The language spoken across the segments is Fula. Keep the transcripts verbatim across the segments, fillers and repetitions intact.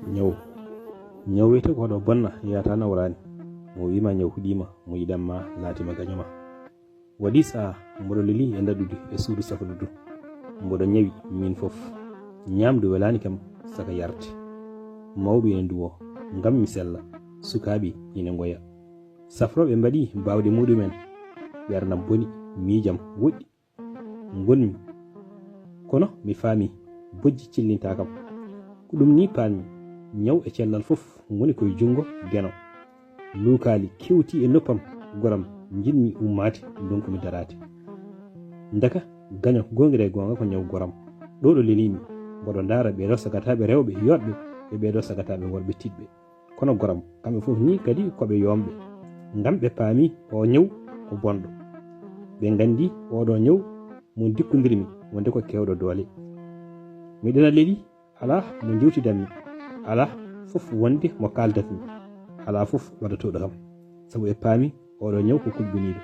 Ñaw. Ñaw wiyetee ko hoɗo bonna, yahata nawraani. Mo wiima ñaw huɗiima, mo yiɗan ma, laatima gaño ma. Waɗi saha, mboɗo leli e ndaɗɗudi e suudu safrudu. Mboɗo ñawi, miin fof. Ñaamdu welaani kam, saka yarde. Mawɓe ene nduwoo, ngam mi sella. Sukaaɓe ene ngoya. Safrooɓe mbaɗi baawɗe muɗumen. Ɓernam boni, miijam woɗɗi. Ngonmi. Kono mi faami, bojji cillinta kam. Ko ɗum ni paami, ñaw e cellal fof ngoni koye junngo Geno. Luukaali kewti e noppam, goram, njiɗmi ummaade, ndonkumi daraade. Ndaka, gaño, goongira e goonga ko ñaw goram. Ɗo ɗo leliimi, mboɗo ndaara ɓeeɗo sagataaɓe rewɓe yooɗɓe e ɓeeɗo sagataaɓe worɓe tiɗɓe. Kono goram, kamɓe fof ni kadi ko ɓe yooɗɓe. Ngam ɓe paami oo ñaw ko bonɗo. Ɓe nganndi ooɗo ñaw mo ndikkondirmi wonde ko keewɗo doole. Miɗen a leli, alaa mo njewtidanmi, alaa fof wonde mo kaaldatmi, alaa fof ɓadotooɗo kam. Sabu ɓe paami ooɗo ñaw ko kubbiniiɗo.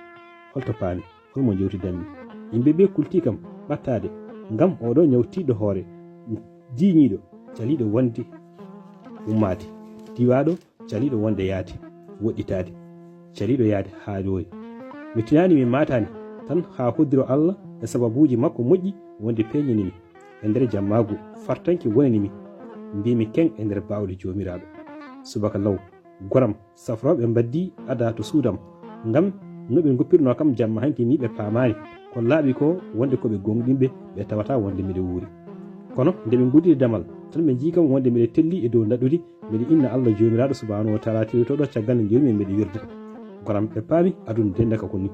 Holto paami? Hol mo njewtidanmi? Yimɓe ɓe kulti kam ɓattaade, ngam ooɗo ñaw tiiɗɗo hoore, diiñiiɗo, caliiɗo wonde ummaade, diwaaɗo, caliiɗo wonde yahde, woɗɗitaade, caliiɗo yahde haa ɗooyi. Mi tinaani, mi maataani, tan haa hoddiro Allah e sababuuji makko moƴƴi wonde peeñini mi e nder jammaagu fartaŋŋe wonani mi, mbiimi keŋ e nder baawɗe Joomiraaɗo. Subaka law, goram, safrooɓe mbaddi ada to suudam, ngam no ɓe ngoppirnoo kam jamma hanki ni ɓe paamaani ko laaɓi ko wonde ko ɓe gooŋɗinɓe, ɓe tawata wonde miɗo wuuri. Kono nde ɓe nguddidi damal, tan ɓe njii kam wonde miɗo telli e dow ndaɗɗudi, miɗo inna Allah Joomiraaɗo Subhaanahu wa Taala tewtooɗo caggal nde ngiwmi miɗo wirde. Goram, ɓe paami aduna de ndaka ko ni.